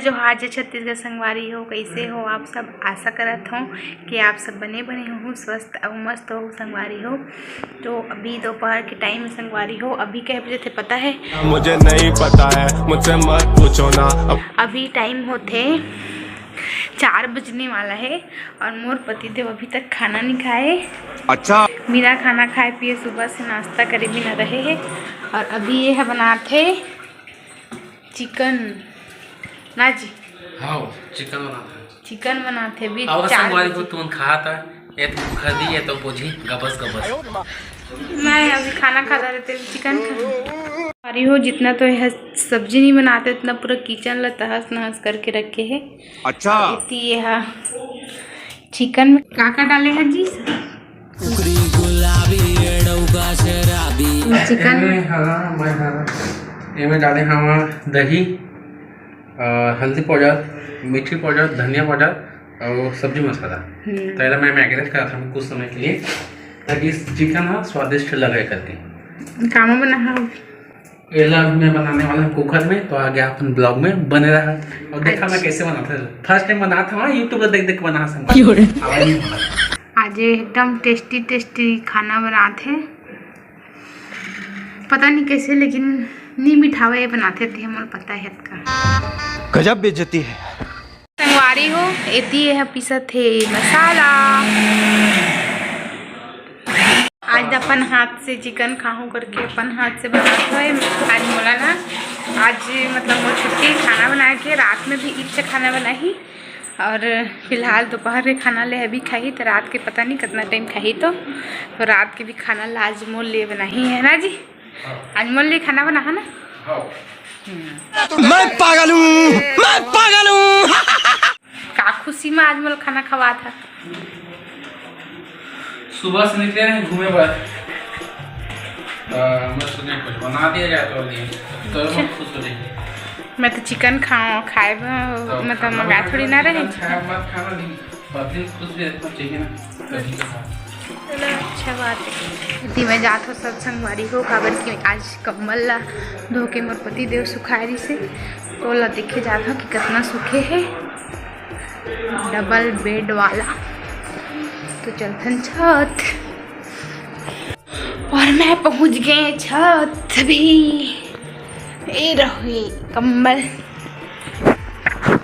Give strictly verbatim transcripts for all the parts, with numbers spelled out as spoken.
जोहार जय छत्तीसगढ़ संगवारी हो, कइसे हो आप सब? आशा करत हौं कि आप सब बने बने हो, स्वस्थ अउ मस्त हो संगवारी हो। तो अभी दोपहर के टाइम संगवारी हो, अभी कय बजे थे पता है? मुझे नहीं पता है, मुझसे मत पूछो ना। अब अभी टाइम होथे चार बजने वाला है और मोर पतिदेव अभी तक खाना नहीं खाए। अच्छा। बिना खाना खाए पिए सुबह से नाश्ता करे बिना रहे है। और अभी ये ह बनात हे चिकन ना जी। हाँ, चिकन बनात हे। चिकन बनात हे, अभी और चार संगवारी बजे। को तुमन खात हे, ये तो खदी, ये तो बोझी, गबस गबस। मैं अभी खाना खाता रहते, चिकन खा। अरे हो, जितना तो यह सब्जी नहीं बनाते, उतना पूरा किचन ला तहस नहस करके रखे है। अच्छा। इतनी ये हा चिकन में का का डाले है जी? कुकरी गुलाबी, एड़ौका शराबी। चिकन। एमे हरा, मैं हरा। एमे डाले हवा दही, अ, हल्दी पाउडर, मिर्ची पाउडर, धनिया पाउडर और सब्जी मसाला। हम्म। तो एला मैं मैरिनेट करत हूँ कुछ समय के लिए, ताकि चिकन हा स्वादिष्ट लगे करके। कामा बना हा? एला मैं बनाने वाला हूँ कुकर में, तो आगे अपन ब्लॉग में बने रहा और देखा मैं अच्छा। कैसे बनाता हूँ। फर्स्ट टाइम बनाता हूँ, YouTube पर देख देख के बना सकता हूँ। क्यों रे? आवाज नहीं होता। आज एकदम टेस्टी टेस्टी खाना बनात हे, पता नहीं कैसे, लेकिन नी मिठावे बनाते थे, हमर पता है का। गजब बेइज्जती है। संगवारी हो, एती ये पीसत हे मसाला। आज अपन हाथ से चिकन खाहूं करके अपन हाथ से बनात होए। आज मोला ना, आज मतलब मोर छुट्टी, खाना बनाए के, रात में भी इच्छा खाना बनाही। और फिलहाल दोपहर के खाना ले अभी खाही, तो रात के पता नहीं कितना टाइम खाही। तो, तो रात के भी खाना ला आज मोर लिए बनाही है ना जी? हाँ। आज मोर लिए खाना बना है ना? हाँ। हम्म। मैं पागल हूँ, मैं पागल हूँ। का खुशी में आज मोर खाना खवात हे? सुबह से निकले रहे घूमे बर। अ, मैं सोचे कुछ बना दिया जाए तो लिए, तो अच्छा। बहुत खुश हो जाएंगे। मैं तो चिकन खाऊँ, खाए ब-, तो मतलब खाना मंगाए बना थोड़ी के ना रहे। चिकन खाए, मत खाना नहीं, पर दिल खुश भी रहना चाहिए ना, कभी कभार। चलो, अच्छा बात है। इतनी मैं जात हो सब संगवारी हो, काबर कि आज कम्बल ला धो के मोर पति देव सुखाए रहिस हे, तो ला देखे जात हो कि कितना सूखे हे। डबल बेड वाला। तो चलथन छत। और मैं पहुंच गए छत भी। ए रहे कम्बल,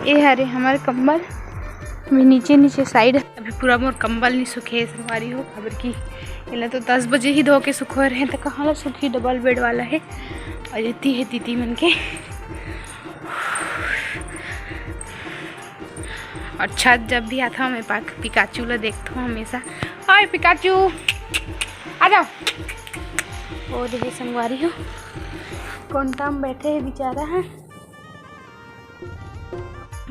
ए हरे हमर कम्बल भी नीचे नीचे साइड। अभी पूरा मोर कम्बल नहीं सूखे हे संगवारी हो, काबर कि एला तो दस बजे ही धो के सुखो रहे, तो कहाँ ला सूखी, डबल बेड वाला है। और इतनी है दीदी मन के। और छत जब भी आता हूँ, मैं पाक-, पिकाचू ला देखता हूँ हमेशा। हाय पिकाचू, आ जाओ। वो देखिए संगवारी हो, कोंटा में बैठे है बेचारा है।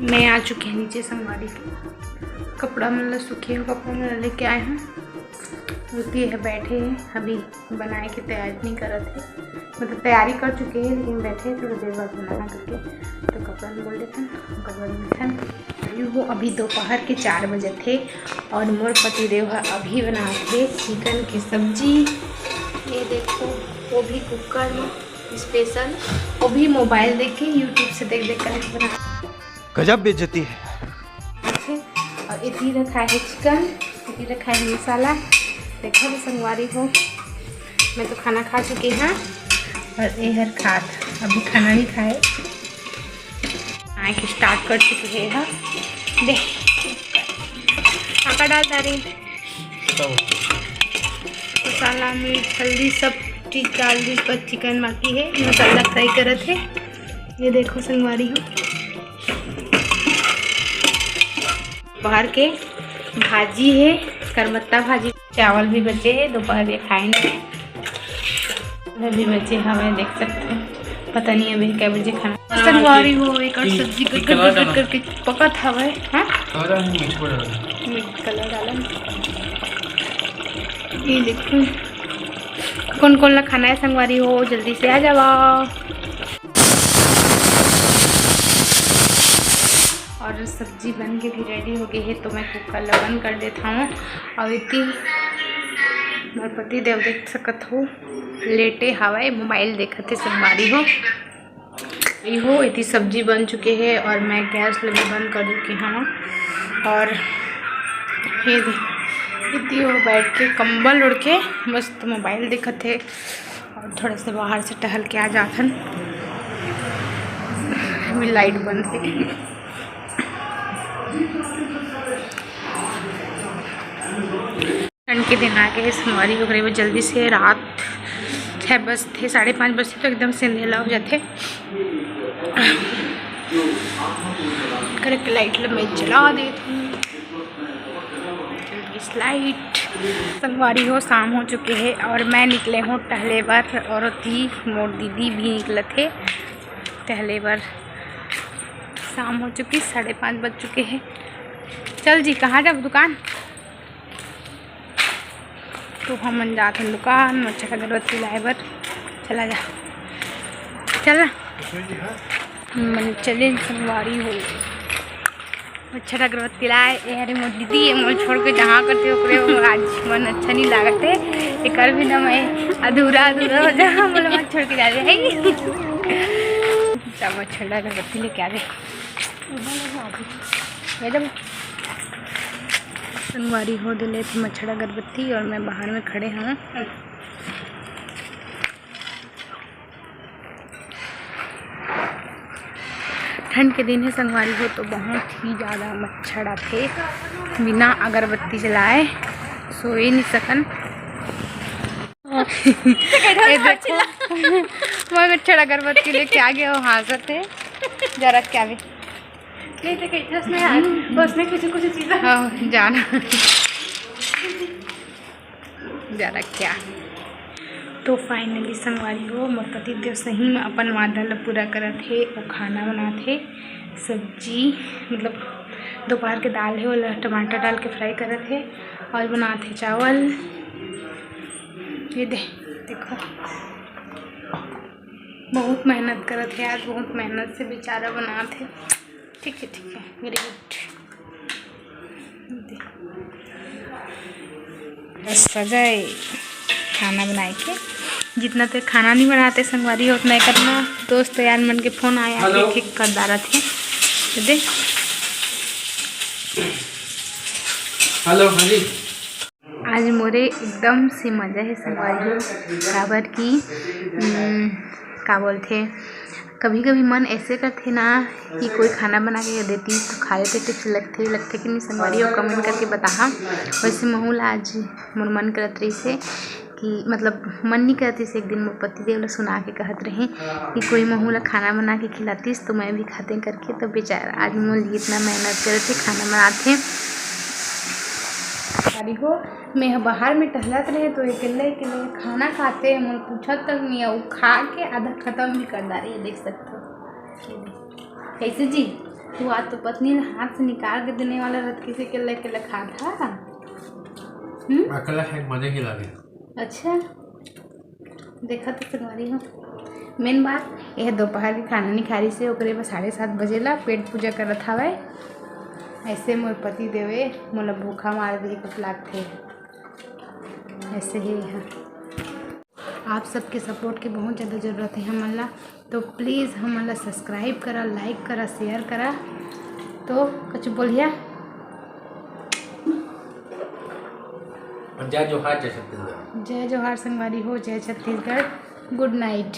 मैं आ चुके हैं नीचे संगवारी के, कपड़ा मन ला सूखे हुए कपड़ा मन ला लेके आए हैं। रुकी है, बैठे हैं अभी। बनाए के तैयारी नहीं करत हे, मतलब तैयारी कर चुके हैं, लेकिन बैठे हैं थोड़ा देर बाद बनाना करके। तो कपड़ा में बोल देथन, ओकर बाद मिलथन। अभी वो, अभी दोपहर के चार बजे थे और मोर पति देव ह अभी बनात हे चिकन के सब्जी। ये देखो, वो भी कुकर में स्पेशल, वो भी मोबाइल देख के, YouTube से देख देख कर बना। गजब बेइज्जती है। और इतनी रखा है चिकन, इतनी रखा है मसाला। देखो भी संगवारी हो, मैं तो खाना खा चुकी हूँ और ये हर खात, अभी खाना नहीं खाए। आए के स्टार्ट कर चुके हैं। हाँ, दे, आका डाल दारी। मसाला, मिर्च, हल्दी सब चीज डाल दी, बस चिकन बाकी है। मसाला फ्राई करत है। ये देखो संगवारी हो, बाहर के भाजी है, करमत्ता भाजी। चावल भी बचे है, दोपहर के खाए नहीं है। अभी बचे हमें, देख सकते हैं, पता नहीं अभी कै बजे खाना। संगवारी हो, एक और सब्जी कट कट कट करके पकत हवे। हाँ, मिर्च कलर डाला। ये देखो, कौन कौन ला खाना है संगवारी हो, जल्दी से आ जावा। और सब्जी बन के भी रेडी हो गई है, तो मैं कुकर ला बंद कर देता हूँ। और इतनी मोर पति देव देख सकत हो, लेटे हवाए, मोबाइल देखत हे संगवारी हो। ये हो, इतनी सब्जी बन चुके हे और मैं गैस लगे बंद कर चुके हूँ। और ये दे, इतनी हो बैठ के कंबल ओढ़ के मस्त मोबाइल देखत हे और थोड़ा सा बाहर से टहल के आ जाथन। अभी लाइट बंद हे। ठंड के दिन आ गए संगवारी हो, ओकरे बाद जल्दी से रात छः बजथे, साढ़े पाँच बजथे तो एकदम से अंधेला हो जाथे। करेक्ट लाइट ल मैं जला देत हूँ। लाइट संगवारी हो, शाम हो चुके हे और मैं निकले हूँ टहले बर और ओती मोर दीदी भी निकलत हे टहले बर। शाम हो चुकी, साढ़े पाँच बज चुके हे। चल जी, कहाँ जाब दुकान? तो हमन जात हन दुकान मच्छर अगरबत्ती लाए बर। चला जा, चल ना। हमन चले संगवारी हो मच्छर अगरबत्ती लाए। ए हरे मोर दीदी, ये मोर छोड़ के जहाँ करथे ओकरे, वो आज मन अच्छा नहीं लागत हे। एकर भी ना मैं अधूरा अधूरा हो जा, मोला मत छोड़ के जा रे, है नी? जा मच्छर अगरबत्ती लेके आ रे। एकदम संगवारी हो दिले थे मच्छर अगरबत्ती और मैं बाहर में खड़े हूँ। ठंड के दिन हे संगवारी हो, तो बहुत ही ज़्यादा मच्छर आथे, बिना अगरबत्ती जलाए सोए नहीं सकन। ए देखो, मैं मच्छर अगरबत्ती लेके आ गया हूँ, हाँसत हे। जरा क्या भी नहीं तो कहीं उसने यार, उसने कुछ कुछ चीज़ें हाँ, जाना। जरा क्या। तो finally संगवारी हो, मोर पति देव सही में अपन वादा ल पूरा करत हे। वो खाना बनात हे, सब्जी, मतलब दोपहर के दाल हे, ओला टमाटर डाल के fry करत हे और बनात हे चावल। ये दे, देखो, बहुत मेहनत करत हे आज, बहुत मेहनत से बेचारा बनात हे। ठीक है, ठीक है, very good। बस सजाए खाना बनाए के। जितना ते खाना नहीं बनाते संगवारी, उतना ही करना। दोस्त यार मन के फोन आया, हेलो। ठीक, ठीक कर डारा थे। तो दे। हेलो, हाँ जी। आज मोरे एकदम से मजा हे संगवारी हो, काबर कि, उम, का बोलथे, कभी-कभी मन ऐसे करथे ना कि कोई खाना बना के देती तो खा लेते, टेस्ट लगथे, लगथे कि नहीं संगवारी हो, comment करके बताहा। वैसे महू ला आज मोर मन करत रहिस हे कि, मतलब, मन नहीं करत रहिस, एक दिन मोर पति देव ला सुना के कहत रहे कि कोई महू ला खाना बना के खिलातीस तो मैं भी खाते करके। तो बेचारा आज मोर लिए इतना मेहनत करत हे, खाना बनात हे। अरे हो, मैं ह बाहर में टहलत रहे तो अकेल्ला अकेल्ला खाना खाते, मोर पूछत तक नहीं, वो खा के आधा खत्म भी कर डारे, ये देख सकते हो। कैसे जी, तू आज तो पत्नी ने हाथ से निकाल के देने वाला रहत, कैसे अकेल्ला अकेल्ला खात हा? हम्म? अकेल्ला खाए के मजा ही लागे। अच्छा, देखा तो संगवारी हो, main बात यह दोपहर के खाना नहीं खा रही से, ओकरे बस साढ़े सात बजे ला पेट पूजा करत हवय। ऐसे मोर पति देवे मोला भूखा मार दे कुछ लागथे। ऐसे ही है। आप सबके support के बहुत ज़्यादा ज़रूरत है हमन ला, तो please हमन ला subscribe करा, like करा, share करा। तो कुछ बोलिया। जय जोहार, जय छत्तीसगढ़। जय जोहार संगवारी हो, जय छत्तीसगढ़। Good night।